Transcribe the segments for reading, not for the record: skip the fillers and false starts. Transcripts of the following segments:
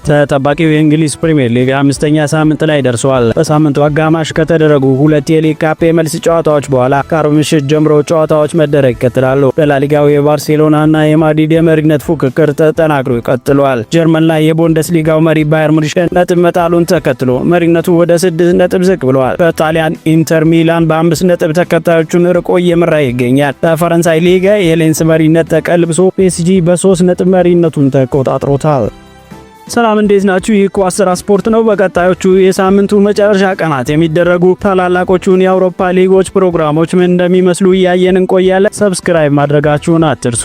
ተጠባቂው የእንግሊዝ ፕሪምየር ሊግ አምስተኛ ሳምንት ላይ ደርሷል። በሳምንቱ አጋማሽ ከተደረጉ ሁለት የሊግ ካፕ የመልስ ጨዋታዎች በኋላ ከአርብ ምሽት ጀምሮ ጨዋታዎች መደረግ ይቀጥላሉ። በላሊጋው የባርሴሎናና የማድሪድ የመሪነት ፉክክር ተጠናክሮ ቀጥሏል። ጀርመን ላይ የቡንደስሊጋው መሪ ባየር ሙኒሽን ነጥብ መጣሉን ተከትሎ መሪነቱ ወደ 6 ነጥብ ዝቅ ብሏል። በጣሊያን ኢንተር ሚላን በ5 ነጥብ ተከታዮቹን ርቆ እየመራ ይገኛል። በፈረንሳይ ሊጋ የሌንስ መሪነት ተቀልብሶ ፒኤስጂ በ3 ነጥብ መሪነቱን ተቆጣጥሮታል። ሰላም፣ እንዴት ናችሁ? ይህ ኳስ ስራ ስፖርት ነው። በቀጣዮቹ የሳምንቱ መጨረሻ ቀናት የሚደረጉ ታላላቆቹን የአውሮፓ ሊጎች ፕሮግራሞች ምን እንደሚመስሉ እያየን እንቆያለን። Subscribe ማድረጋችሁን አትርሱ።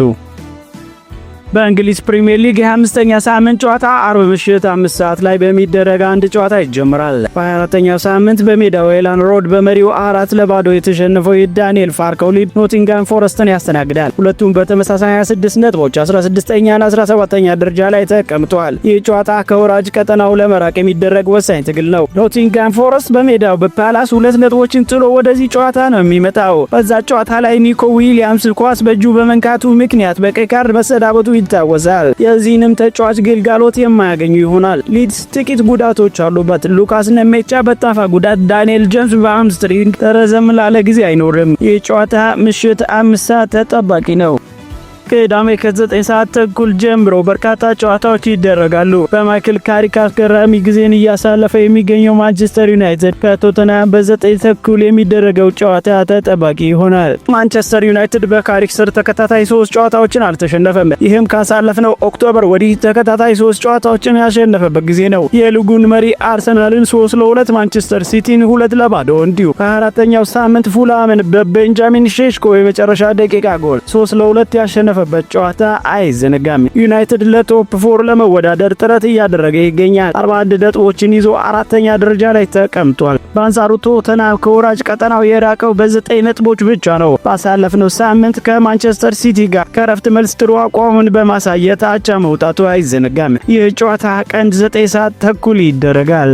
በእንግሊዝ ፕሪሚየር ሊግ የ25ኛ ሳምንት ጨዋታ አርብ ምሽት 5 ሰዓት ላይ በሚደረግ አንድ ጨዋታ ይጀምራል። በ24ኛው ሳምንት በሜዳው ኤላንድ ሮድ በመሪው 4-0 የተሸነፈው የዳንኤል ፋርከው ሊድ ኖቲንጋም ፎረስትን ያስተናግዳል። ሁለቱም በተመሳሳይ 26 ነጥቦች 16ኛና 17ኛ ደረጃ ላይ ተቀምጠዋል። ይህ ጨዋታ ከወራጅ ቀጠናው ለመራቅ የሚደረግ ወሳኝ ትግል ነው። ኖቲንጋም ፎረስት በሜዳው በፓላስ 2 ነጥቦችን ጥሎ ወደዚህ ጨዋታ ነው የሚመጣው። በዛ ጨዋታ ላይ ኒኮ ዊሊያምስ ኳስ በእጁ በመንካቱ ምክንያት በቀይ ካርድ መሰናበቱ ይታወሳል። የዚህንም ተጫዋች ግልጋሎት የማያገኙ ይሆናል። ሊድስ ጥቂት ጉዳቶች አሉበት። ሉካስ ነሜቻ በታፋ ጉዳት፣ ዳንኤል ጀምስ በ hamstring ረዘም ላለ ጊዜ አይኖርም። ይህ ጨዋታ ምሽት 5 ሰዓት ተጠባቂ ነው። ቅዳሜ ከ9 ሰዓት ተኩል ጀምሮ በርካታ ጨዋታዎች ይደረጋሉ። በማይክል ካሪክ አስገራሚ ጊዜን እያሳለፈ የሚገኘው ማንቸስተር ዩናይትድ ከቶተንሃም በ9:30 የሚደረገው ጨዋታ ተጠባቂ ይሆናል። ማንቸስተር ዩናይትድ በካሪክ ስር ተከታታይ ሶስት ጨዋታዎችን አልተሸነፈም። ይህም ካሳለፍነው October ወዲህ ተከታታይ ሶስት ጨዋታዎችን ያሸነፈበት ጊዜ ነው። የሊጉን መሪ አርሰናልን 3-2፣ ማንቸስተር ሲቲን 2-0 እንዲሁ ከአራተኛው ሳምንት ፉልሃምን በቤንጃሚን ሼሽኮ የመጨረሻ ደቂቃ ጎል 3-2 ያሸነፈበት ጨዋታ አይዘነጋም። ዩናይትድ ለ top four ለመወዳደር ጥረት እያደረገ ይገኛል። 41 ነጥቦችን ይዞ አራተኛ ደረጃ ላይ ተቀምጧል። በአንጻሩ ቶተንሃም ከወራጅ ቀጠናው የራቀው በ9 ነጥቦች ብቻ ነው። ባሳለፍነው ሳምንት ከማንቸስተር ሲቲ ጋር ከረፍት መልስ ጥሩ አቋሙን በማሳየት አቻ መውጣቱ አይዘነጋም። ይህ ጨዋታ ቀን 9 ሰዓት ተኩል ይደረጋል።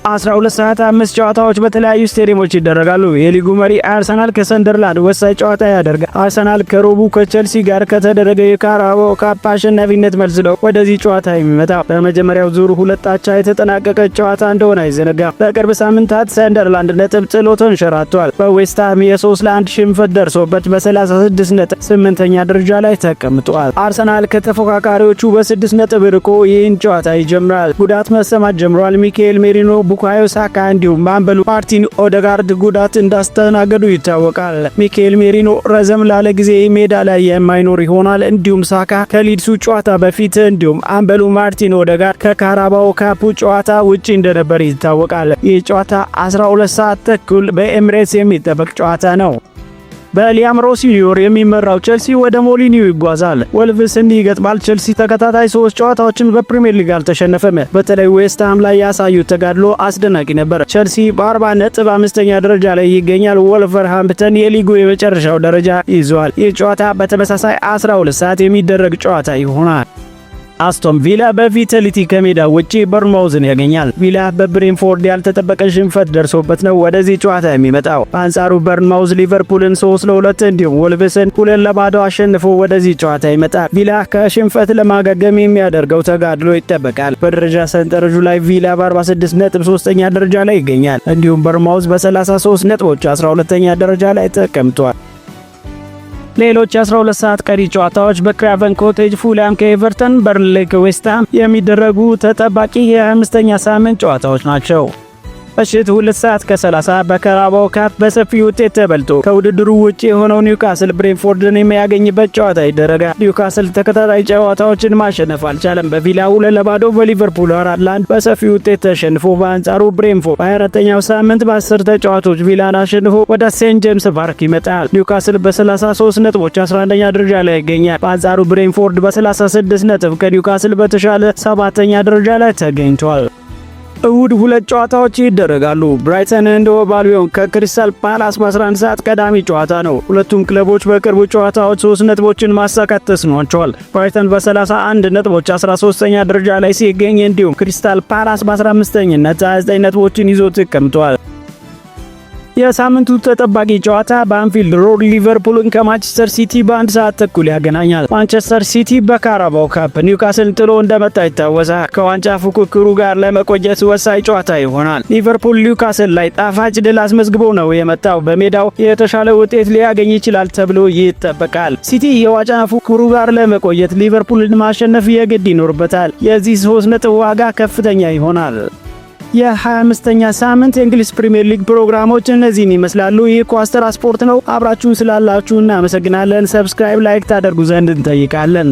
12 ሰዓት አምስት ጨዋታዎች በተለያዩ ስቴዲየሞች ይደረጋሉ። የሊጉ መሪ አርሰናል ከሰንደርላንድ ወሳኝ ጨዋታ ያደርጋል። አርሰናል ከሮቡ ከቸልሲ ጋር ከተደረገ የካራባኦ ካፕ አሸናፊነት መልስ ነው ወደዚህ ጨዋታ የሚመጣው። በመጀመሪያው ዙር 2 አቻ የተጠናቀቀ ጨዋታ እንደሆነ አይዘነጋም። በቅርብ ሳምንታት ሰንደርላንድ ነጥብ ጥሎ ተንሸራቷል። በዌስትሃም የ3-1 ሽንፈት ደርሶበት በ36 ነጥብ ስምንተኛ ደረጃ ላይ ተቀምጧል። አርሰናል ከተፎካካሪዎቹ በ6 ነጥብ ርቆ ይህን ጨዋታ ይጀምራል። ጉዳት መሰማት ጀምሯል። ሚኬል ሜሪኖ፣ ቡካዮ ሳካ እንዲሁም አምበሉ ማርቲን ኦደጋርድ ጉዳት እንዳስተናገዱ ይታወቃል። ሚኬል ሜሪኖ ረዘም ላለ ጊዜ ሜዳ ላይ የማይኖር ይሆናል። እንዲሁም ሳካ ከሊድሱ ጨዋታ በፊት እንዲሁም አምበሉ ማርቲን ኦደጋርድ ከካራባኦ ካፑ ጨዋታ ውጪ እንደነበር ይታወቃል። ይህ ጨዋታ 12 ሰዓት ተኩል በኤምሬትስ የሚጠበቅ ጨዋታ ነው። በሊያም ሮሲኒዮር የሚመራው ቸልሲ ወደ ሞሊኒው ይጓዛል። ወልቭስን ይገጥማል። ቸልሲ ተከታታይ ሶስት ጨዋታዎችን በፕሪሚየር ሊግ አልተሸነፈም። በተለይ ዌስትሃም ላይ ያሳዩት ተጋድሎ አስደናቂ ነበር። ቸልሲ በ40 ነጥብ አምስተኛ ደረጃ ላይ ይገኛል። ወልቨርሃምፕተን የሊጉ የመጨረሻው ደረጃ ይዟል። ይህ ጨዋታ በተመሳሳይ 12 ሰዓት የሚደረግ ጨዋታ ይሆናል። አስቶን ቪላ በቪታሊቲ ከሜዳ ውጪ በርንማውዝን ያገኛል። ቪላ በብሬንፎርድ ያልተጠበቀ ሽንፈት ደርሶበት ነው ወደዚህ ጨዋታ የሚመጣው። በአንጻሩ በርንማውዝ ሊቨርፑልን 3-2 እንዲሁም ወልቭስን 2-0 አሸንፎ ወደዚህ ጨዋታ ይመጣል። ቪላ ከሽንፈት ለማገገም የሚያደርገው ተጋድሎ ይጠበቃል። በደረጃ ሰንጠረዡ ላይ ቪላ በ46 ነጥብ ሶስተኛ ደረጃ ላይ ይገኛል። እንዲሁም በርንማውዝ በ33 ነጥቦች 12ኛ ደረጃ ላይ ተቀምጧል። ሌሎች የ12 ሰዓት ቀሪ ጨዋታዎች በክራቨን ኮቴጅ ፉልሃም ከኤቨርተን፣ በርንሌይ ከዌስትሃም የሚደረጉ ተጠባቂ የአምስተኛ ሳምንት ጨዋታዎች ናቸው። ምሽት 2 ሰዓት ከ30 በካራባኦ ካፕ በሰፊ ውጤት ተበልጦ ከውድድሩ ውጭ የሆነው ኒውካስል ብሬንፎርድን የሚያገኝበት ጨዋታ ይደረጋል። ኒውካስል ተከታታይ ጨዋታዎችን ማሸነፍ አልቻለም። በቪላ 2-0፣ በሊቨርፑል 4-1 በሰፊ ውጤት ተሸንፎ፣ በአንጻሩ ብሬንፎርድ በ24ኛው ሳምንት በ10 ተጫዋቾች ቪላን አሸንፎ ወደ ሴንት ጄምስ ፓርክ ይመጣል። ኒውካስል በ33 ነጥቦች 11ኛ ደረጃ ላይ ይገኛል። በአንጻሩ ብሬንፎርድ በ36 ነጥብ ከኒውካስል በተሻለ ሰባተኛ ደረጃ ላይ ተገኝቷል። እሁድ ሁለት ጨዋታዎች ይደረጋሉ። ብራይተን ኤንድ ሆቭ አልቢዮን ከክሪስታል ፓላስ በ11 ሰዓት ቀዳሚ ጨዋታ ነው። ሁለቱም ክለቦች በቅርቡ ጨዋታዎች ሶስት ነጥቦችን ማሳካት ተስኗቸዋል። ብራይተን በ31 ነጥቦች 13ኛ ደረጃ ላይ ሲገኝ፣ እንዲሁም ክሪስታል ፓላስ በ15ኝነት 29 ነጥቦችን ይዞ ተቀምጧል። የሳምንቱ ተጠባቂ ጨዋታ በአንፊልድ ሮድ ሊቨርፑልን ከማንቸስተር ሲቲ በ1 ሰዓት ተኩል ያገናኛል። ማንቸስተር ሲቲ በካራባው ካፕ ኒውካስል ጥሎ እንደመጣ ይታወሳል። ከዋንጫ ፉክክሩ ጋር ለመቆየት ወሳኝ ጨዋታ ይሆናል። ሊቨርፑል ኒውካስል ላይ ጣፋጭ ድል አስመዝግቦ ነው የመጣው። በሜዳው የተሻለ ውጤት ሊያገኝ ይችላል ተብሎ ይጠበቃል። ሲቲ የዋንጫ ፉክክሩ ጋር ለመቆየት ሊቨርፑልን ማሸነፍ የግድ ይኖርበታል። የዚህ 3 ነጥብ ዋጋ ከፍተኛ ይሆናል። የ25ኛ ሳምንት የእንግሊዝ ፕሪምየር ሊግ ፕሮግራሞች እነዚህን ይመስላሉ። ይህ ኳስተራ ስፖርት ነው። አብራችሁን ስላላችሁ እናመሰግናለን። Subscribe፣ like ታደርጉ ዘንድ እንጠይቃለን።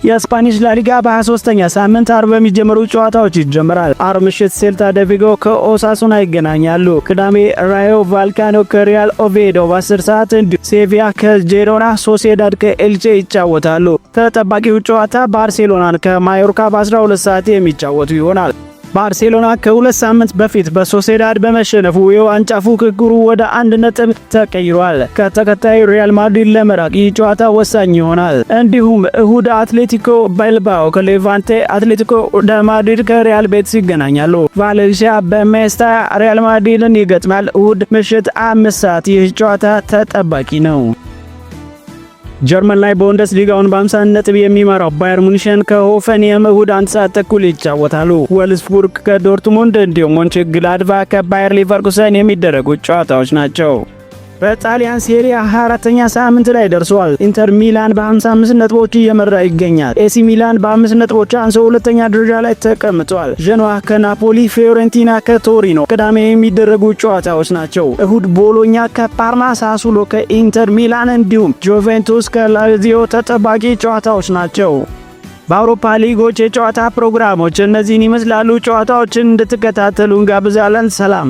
የስፓኒሽ ላሊጋ በ23ኛ ሳምንት አርብ በሚጀመሩ ጨዋታዎች ይጀምራል። አርብ ምሽት ሴልታ ደ ቪጎ ከኦሳሱና ይገናኛሉ። ቅዳሜ ራዮ ቫልካኖ ከሪያል ኦቪዬዶ በ10 ሰዓት፣ እንዲሁም ሴቪያ ከጄሮና፣ ሶሲዳድ ከኤልቼ ይጫወታሉ። ተጠባቂው ጨዋታ ባርሴሎናን ከማዮርካ በ12 ሰዓት የሚጫወቱ ይሆናል። ባርሴሎና ከ2 ሳምንት በፊት በሶሴዳድ በመሸነፉ የዋንጫ ፉክክሩ ወደ 1 ነጥብ ተቀይሯል። ከተከታዩ ሪያል ማድሪድ ለመራቅ ይህ ጨዋታ ወሳኝ ይሆናል። እንዲሁም እሁድ አትሌቲኮ ቢልባኦ ከሌቫንቴ፣ አትሌቲኮ ደ ማድሪድ ከሪያል ቤቲስ ይገናኛሉ። ቫሌንሲያ በሜስታያ ሪያል ማድሪድን ይገጥማል። እሁድ ምሽት 5 ሰዓት ይህ ጨዋታ ተጠባቂ ነው። ጀርመን ላይ ቡንደስ ሊጋውን በ50 ነጥብ የሚመራው ባየር ሙኒሽን ከሆፈንየም እሁድ 1 ሰዓት ተኩል ይጫወታሉ። ወልስቡርግ ከዶርትሙንድ እንዲሁም ሞንቼግላድባ ከባየር ሊቨርኩሰን የሚደረጉ ጨዋታዎች ናቸው። በጣሊያን ሴሪያ 24ኛ ሳምንት ላይ ደርሷል። ኢንተር ሚላን በ55 ነጥቦች እየመራ ይገኛል። ኤሲ ሚላን በ5 ነጥቦች አንሶ ሁለተኛ ደረጃ ላይ ተቀምጧል። ጀኖዋ ከናፖሊ፣ ፊዮሬንቲና ከቶሪኖ ቅዳሜ የሚደረጉ ጨዋታዎች ናቸው። እሁድ ቦሎኛ ከፓርማ፣ ሳሱሎ ከኢንተር ሚላን እንዲሁም ጁቬንቱስ ከላዚዮ ተጠባቂ ጨዋታዎች ናቸው። በአውሮፓ ሊጎች የጨዋታ ፕሮግራሞች እነዚህን ይመስላሉ። ጨዋታዎችን እንድትከታተሉ እንጋብዛለን። ሰላም።